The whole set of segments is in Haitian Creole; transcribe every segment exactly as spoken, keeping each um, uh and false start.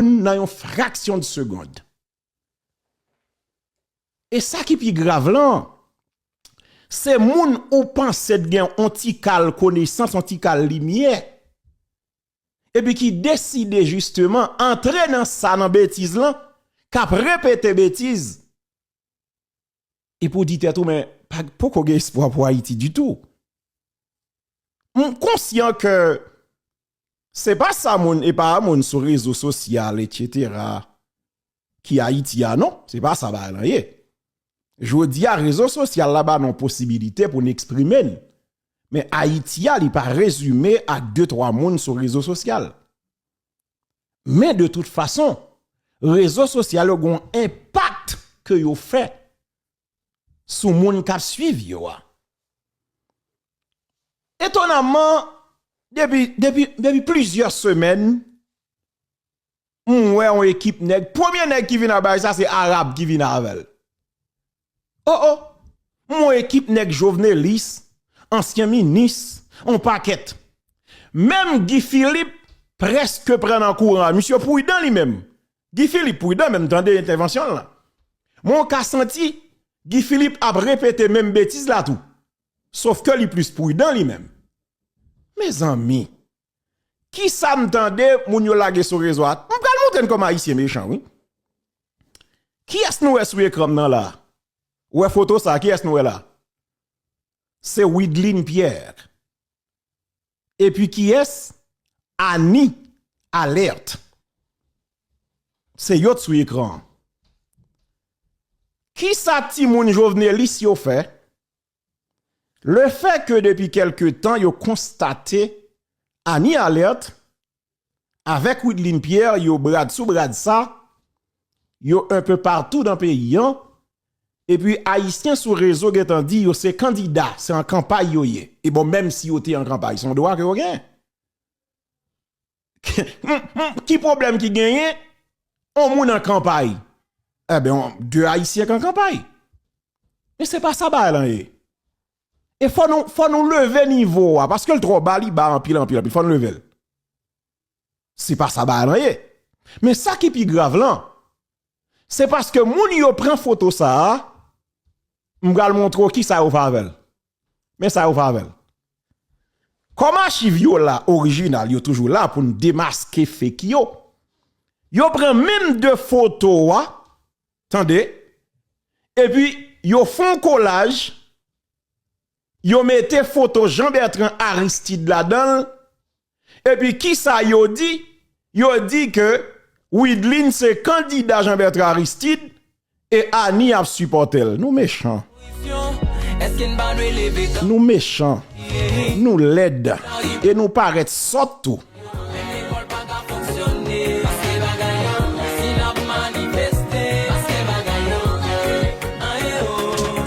moun nan yon fraksyon de segonn. E sa ki pi grav lan, se moun ou panse t gen yon ti kal konesans, yon ti kal limyè, epi ki deside jisteman antre nan sa, nan betiz lan, k ap repete betiz, epi w di tèt ou, men pa, poko gen espwa pou Ayiti ditou. M konsyan ke se pa sa moun, e pa moun sou rezo sosyal, etsetera, ki Ayiti a, non. Se pa sa bagay lan ye. Jodi a, rezo sosyal la ba nou posibilite pou n eksprime n. Men Ayiti a, li pa rezime ak de, twa moun sou rezo sosyal. Men de tout fason, rezo sosyal yo gon enpak ke yo fè sou moun k ap swiv yo a. Etonamman, depi, depi, depi plizyè semèn, m wè yon ekip nèg, premye nèg ki vin a bagay sa, se Arab ki vin avè l. O, o! M wè yon ekip nèg jovenelis, ansyen minis, yon pakèt. Menm Guy Philippe prèske pran nan kouran. Misye pridan li menm. Guy Philippe pridan menm, tande entèvansyon l lan. Men w ka santi Guy Philippe ap repete menm betiz la tou. Sof ke li plis pridan li menm. Mezanmi, kisa m tande moun yo lage sou rezo a? M pral montre n kòman Ayisyen mechan, wi. Kiyès nou wè sou ekran m nan la? Ou wè foto sa, kiyès nou wè la? Se Widlin Pierre. Epi kiyès? Annie Alerte. Se yo t sou ekran an. Kisa timoun jovenelis yo fè? Lefètke depi kèlke tan yo konstate Annie Alerte avèk Widlin Pierre, yo brad sou brad sa, yo enpe patou nan peyi an, epi Ayisyen sou rezo gentan di yo se kandida, se an kanpay yo ye. E bon, menm si yo te an kanpay, se yon dwa ke yo genyen. Ki pwoblèm ki genyen? On moun an kanpay. Eben, de Ayisyen k an kanpay. Men se pa sa bagay lan ye. E fò nou, fò nou leve nivo a, paske l twò ba, li ba anpil, anpil, anpil. Fò nou leve l. Se pa sa bagay lan ye. Men sa ki pi grav lan, se paske moun yo pran foto sa a, m pral montre w kisa yo fè avè l. Men sa yo fè avè l. Kòm achiv yo la, orijinal, yo toujou la pou n demaske fake yo, yo pran menm de foto a, tande, epi yo fè yon kolaj, yo mete foto Jean Bertrand Aristide ladan l, epi kisa yo di? Yo di ke Widlin se kandida Jean Bertrand Aristide e Annie ap sipòte l. Nou mechan. Nou mechan. Nou lèd. E nou parèt sòt tou. Lekòl pa ka fonksyone, paske bagay an, si n ap manifeste, paske bagay an, an e o,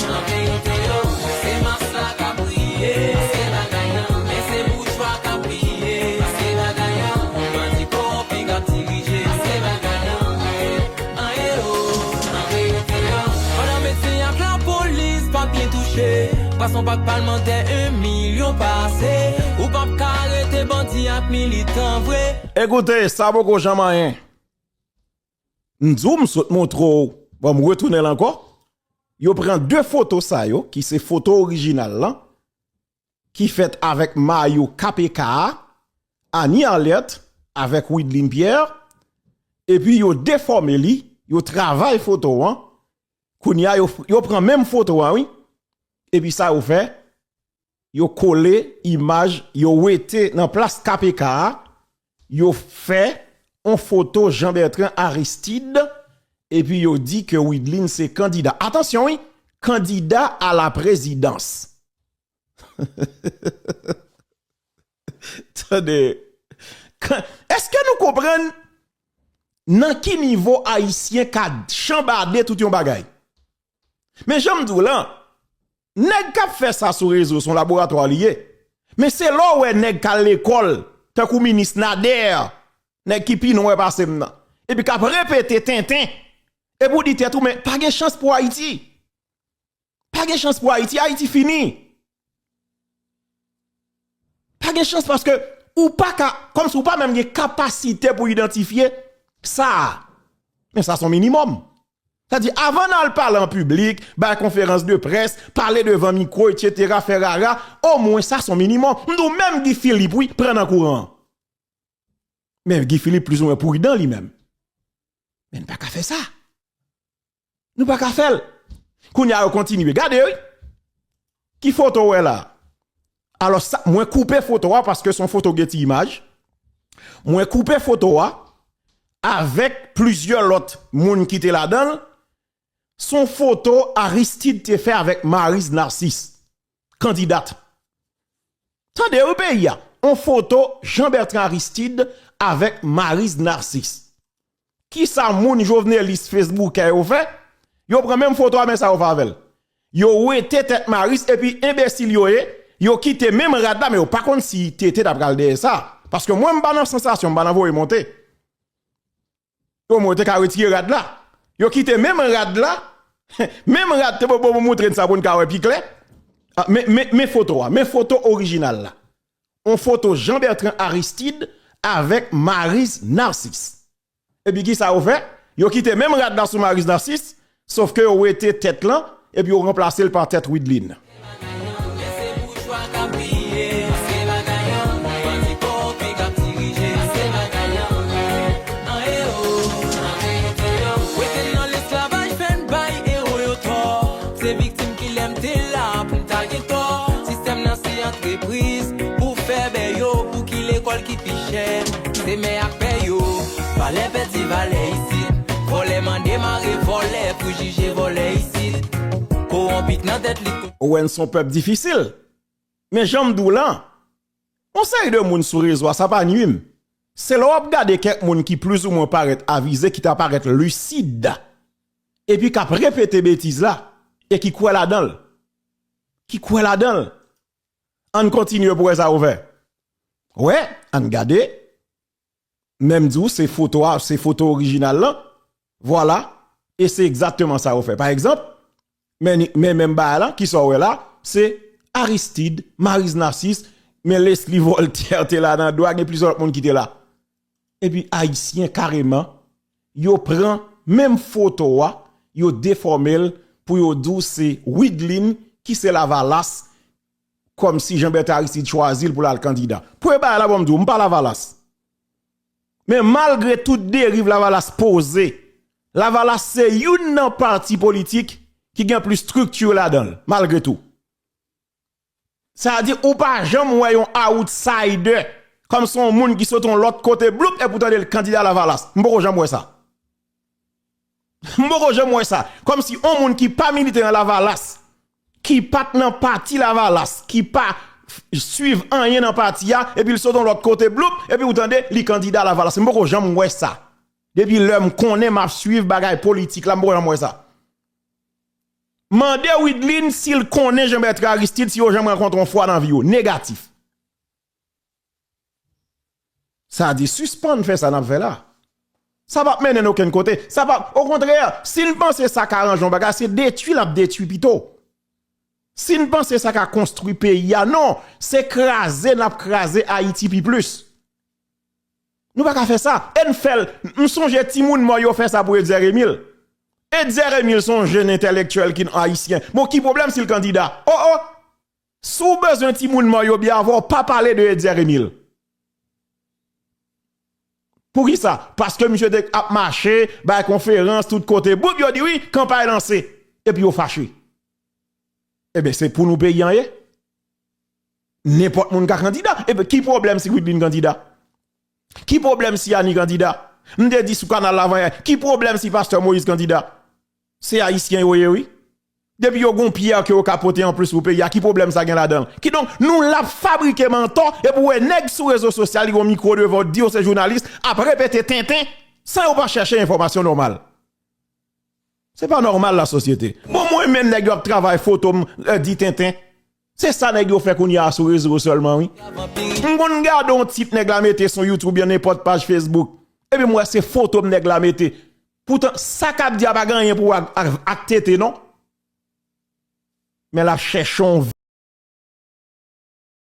an verite yo, se mas la k ap priye, paske bagay an, men se boujwa k ap priye, paske bagay an, bandi kowonpi k ap dirije, paske bagay an, an e o, an verite yo. Pandan medsen ak lapolis pa byen touche, pwason pak palmantè en milyon pase, ou p ap ka arete bandi ak militan vre. Ekoute, sa poko janm anyen. M di w, m sot montre w, bon, m retounen l ankò. Yo pran de foto sa yo, ki se foto orijinal lan, ki fèt avèk mayo K P K a, Annie Alerte avèk Widlin Pierre, epi yo defòme li, yo travay foto an. Kounye a, yo, yo pran menm foto a, wi. Epi sa yo fè, yo kole imaj, yo wete nan plas K P K a, yo fè on foto Jean Bertrand Aristide, epi yo di ke Widlin se kandida. Atansyon, wi, kandida a la prezidans. Tande, èske nou konprann nan ki nivo Ayisyen ka chanbade tout yon bagay? Men jan m di w lan, nèg k ap fè sa sou rezo, se yon laboratwa li ye. Men se lè w wè nèg k al lekòl, tankou minis Nader, nèg ki pi nwè pase m nan, epi k ap repete tenten, epi w di tèt ou, men pa gen chans pou Ayiti. Pa gen chans pou Ayiti, Ayiti fini. Pa gen chans paske ou pa ka, kòmsi ou pa menm gen kapasite pou idantifye Sa a. Men sa se yon minimòm. Sa di, avan n al pale an piblik, bay konferans de près, pale devan mikwo, etsetera, fè rara, omwen sa se yon minimòm. M di w, menm Guy Philippe, wi, pran nan kouran an. Men Guy Philippe plizoumwen pridan li menm. Men n pa ka fè sa. Nou pa ka fè l. Kounye a yo kontinye. Gade, wi. Ki foto w wè la? Alò, sa, mwen koupe foto a paske se yon foto gen ti imaj. Mwen koupe foto a avèk plizyè lòt moun ki te ladan l. Se yon foto Aristide te fè avèk Maryse Narcisse, kandidat. Tande wi peyi a, yon foto Jean Bertrand Aristide avèk Maryse Narcisse. Kisa moun jovenelis Facebookè yo fè? Yo pran menm foto a, men sa yo fè avè l. Yo wete tèt Maryse epi enbesil yo ye, yo kite menm rad la, men yo pa konn si tete ta pral dèyè sa. Paske mwen m pa nan sansasyon, m pa nan voye monte. Omwen yo te ka retire rad la. Yo kite menm rad la, menm rad te bon, bon, bon, montre n sa pou n ka wè pi klè. Ah, men, men, men foto a, men foto orijinal la. On foto Jean Bertrand Aristide avèk Maryse Narcisse. Epi kisa yo fè? Yo kite menm rad la sou Maryse Narcisse, sof ke yo wete tèt lan, epi yo ranplase l pa tèt Wideline. Se viktim ki lè m te la pou m ta gen tò. Sistèm nan se antrepriz pou fè bè yo, pou ki lekòl ki pi chè. Se mè ak pè yo, valè pèdi valè isit. Vòlè mande mare vòlè pou jije vòlè isit. Kowonpi k nan tèt li. Ou wè n se yon pèp difisil. Men jan m di w lan, yon seri de moun sou rezo a, sa pa nwi m. Se lè w ap gade kèk moun ki plizoumwen parèt avize, ki ta parèt lisid, epi k ap repete betiz la, e ki kwè ladan l. Ki kwè ladan l. Ann kontinye pou wè sa yo fè. Wè, ann gade. Men m di w, se foto a, se foto orijinal lan. Vwala. E se egzakteman sa yo fè. Pa egzanp, men, men menm bagay la, kisa w wè la? Se Aristide, Maryse Narcisse, men Leslie Voltaire te la nan dwa, gen plizyè lòt moun ki te la. Epi Ayisyen kareman, yo pran menm foto a, yo defòme l pou yo di w se Wideline ki se Lavalas, kòmsi Jean Bertrand Aristide chwazi l pou l al kandida. Premye bagay la, bon, m di w, m pa Lavalas. Men malgre tout deriv Lavalas poze, Lavalas se youn nan pati politik ki gen plis estrikti ladan l, malgre tou. Sa di, ou pa janm wè yon outsider, kòmsi yon moun ki sot yon lòt kote, bloup, epi w tande l kandida Lavalas. M poko janm wè sa. M poko janm wè sa. Kòmsi yon moun ki pa milite nan Lavalas, ki pa t nan pati Lavalas, ki pa swiv anyen nan pati a, epi l sot yon lòt kote, bloup, epi w tande li kandida Lavalas. M poko janm wè sa. Depi lè m konnen m ap swiv bagay politik la, m poko janm wè sa. Mande Wideline si l konnen Jean Bertrand Aristide, si yo janm rankontre yon fwa nan vi yo. Negatif. Sa di, sispann fè sa n ap fè la. Sa p ap mennen n okenn kote. Sa p ap, okontrè, si n panse sa ka ranje yon bagay, se detwi l ap detwi pito. Si n panse sa ka konstwi peyi a, non, se kraze n ap kraze Ayiti pi plis. Nou pa ka fè sa. E n fè l. M sonje timoun mò yo fè sa pou Etzer Emile. Etzer Emile se yon jenn entèlektyèl ki ayisyen. Bon, ki pwoblèm si l kandida? O, o! Si w bezwen timoun mò yo byen avè w, pa pale de Etzer Emile. Poukisa? Paske misye te ap mache, bay konferans tout kote. Boup, yo di wi, kanpay lanse. Epi yo fache. Ebyen, se pou nou peyi an ye. Nenpòt moun ka kandida. Ebyen, ki pwoblèm si Wideline kandida? Ki pwoblèm si Annie kandida? M te di sou kanal la avan yè, ki pwoblèm si pastè Moïse kandida? Se ayisyen yo ye wi. Depi yo gon pyè ke yo ka pote anplis pou peyi a, ki pwoblèm sa gen ladan l? Kidonk, nou la ap fabrike mantò, epi w wè nèg sou rezo sosyal, li gon mikwo devan w, di yo se jounalis, ap repete tenten, san yo pa chèche enfòmasyon nòmal. Se pa nòmal, lasosyete. Bon, mwen menm, nèg yo ap travay foto m, eh, di tenten. Se sa nèg yo fè kounye a sou rezo yo sèlman, wi. M konn gade yon tit nèg la mete sou YouTube, oubyen nenpòt paj Facebook. Epi m wè se foto m nèg la mete. Poutan, sa k ap di a pa gen anyen pou wè ak, ak, ak tete, non. Men l ap chèche yon